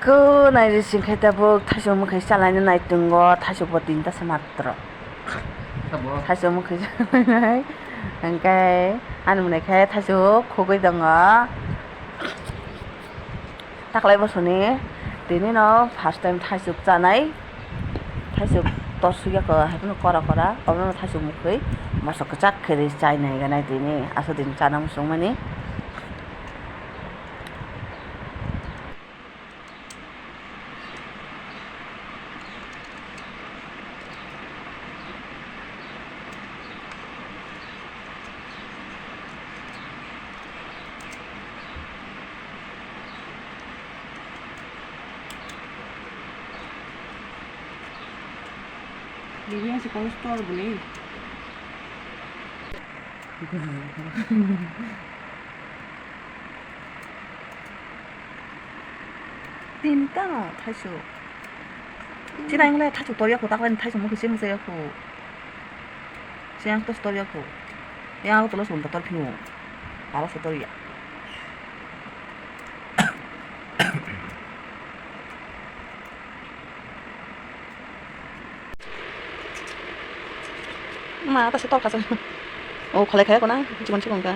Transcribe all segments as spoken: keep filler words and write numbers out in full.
Kunai ri sing khai tabuk thaichuk mwkhwi chalaina nai tongo, thaichuk bo tinta se matro. Thaichuk mwkhwi chalainai. Hwnkhe ani mwnai khe thaichuk khugwi tongo. Taklai bosoni tini no first time thaichuk chanai. Thaichuk tor sugya ko hai phano kora kora, omo no thaichuk mwkhwi moso kwchak khe ri chainai ganai tini, aswk din chana muchungmani. Bibi ang si kono store bole. Tinta no thaichuk. Chini ang le thaichuk tor ya khu, taklai ni thaichuk mukhe se muchai ya khu. Siang to store ya khu. Yang to lo sum ta tor phinu. Aro se tor ya. Ma ta se tor ka se. O kholai kha ya khu na, chikon chikon ka.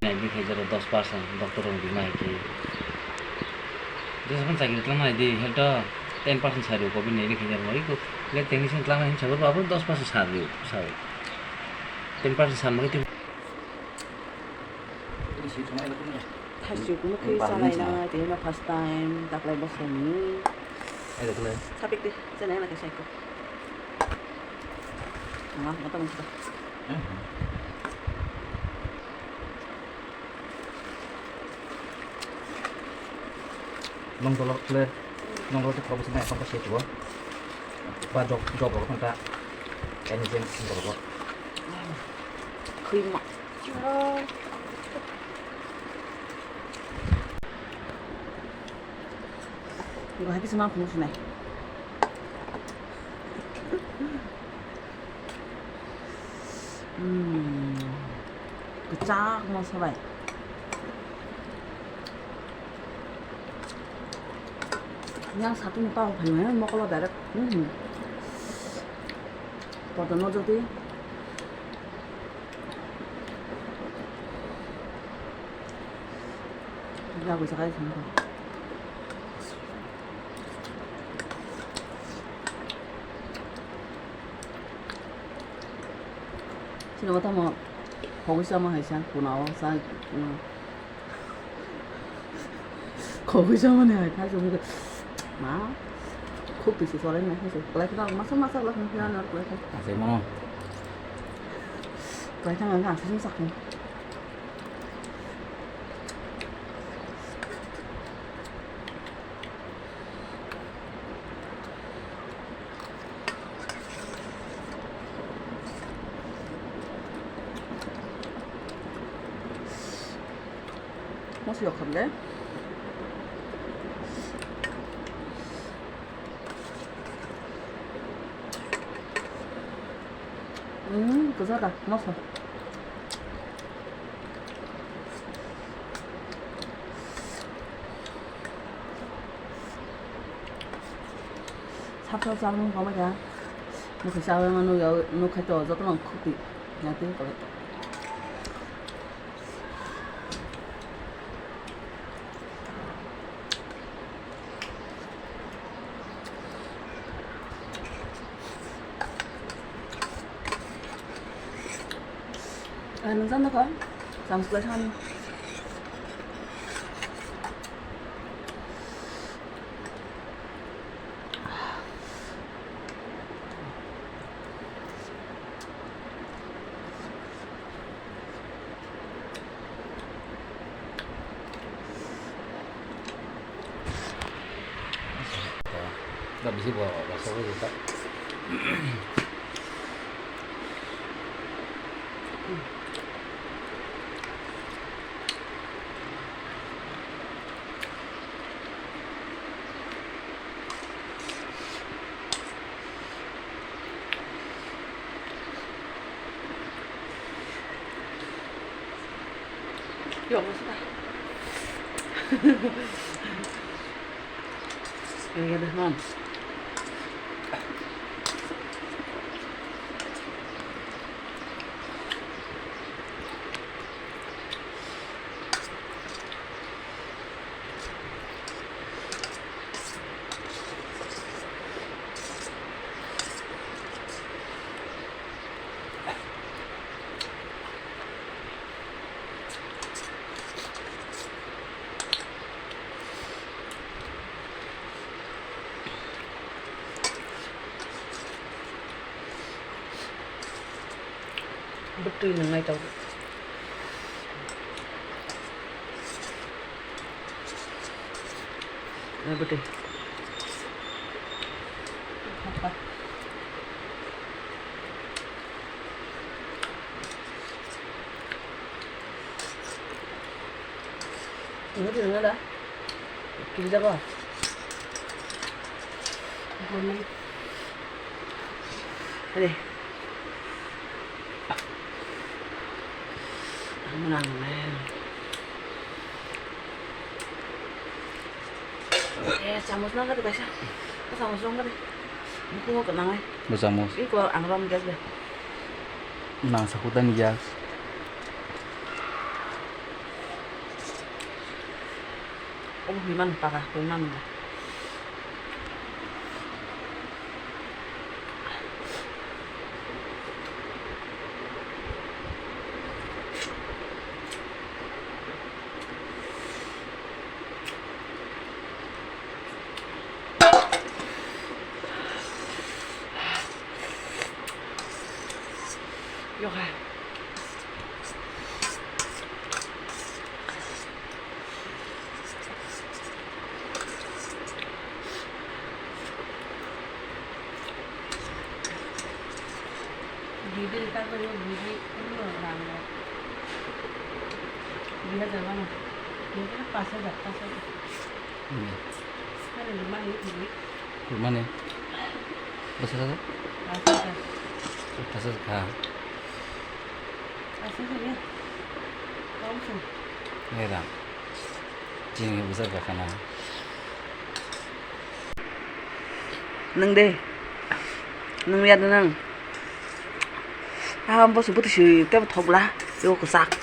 Nai bini khe jora dos percent doctor rok bini hai khe. Jesaphano chakri twlangma nai di, health o ten percent sa rw, covid ni bini khe jora iko le technician twlangma hin sa rw, abo dos percent sa rw, sa rw. Ten percent sa rw. Thaichuk mwkhwi chalaina tini no first time taklai bosoni. Sapik de, jene na kaisa iko. Ama, mata mungsa. Nong dolok khle, nong dolok khe khoroksa nai, khoroksa se chugo. Ba jok, jok rok khan ta, any sense rok. Khuyma. Bahai kisa ma phunuk sinai. Hmm. Kwchak moso bai. Yang satu ni tao phai mano mokolo direct. Hmm. Poto no joti. Ya bisa kai sini. Sini kota mo, khogwi sama hai sa, kuna o sa, kuna. Khogwi sama ni hai, thai sung ke, ma, khub bisi solai nai, thai sung, kelai kena, masa masa lah, kena, kena, kelai kena. Asai mono. Kelai kena, nggak, asai sung sakni. Moso yok khamle. Hmm, kwchar da, moso. Sap sap sap nung koma kha. Nung kha sap ma nung yau, nung khai to joto nung khuti. Yang twi kore. Ah, nung jano kha? Cham sukla thani. Ba bisi bo rasa bo jeta. Yok, maksudnya. Yang ada, Mam. Bwtwi nwngnai tongo. Bwtwi. Ini di mana dah? Kiri jago. Boni. Ini. Ang nang, men. Eh, chamus nang kati kaisa. Chamus nang kati. Buku mo kenang ai. Bo chamus. Iko ang rom gas be. Nang sakutan gas. Obo himani paga, himani. Yoga. Didi, ta ko yo didi, uno rang na. Dui hajar mano. Dui hajar, pas hajar, pas hajar. Hmm. Sekarang lima ribu, didi. Lima nih. Pas hajar? Pas hajar. Pas hajar, ha. Pas hajar ya. Kau sih. Merah. Chini besar kakana. Nwng de. Nwng ya nwng. Ah, bosu buti si tebo thokla. Yo kwchak.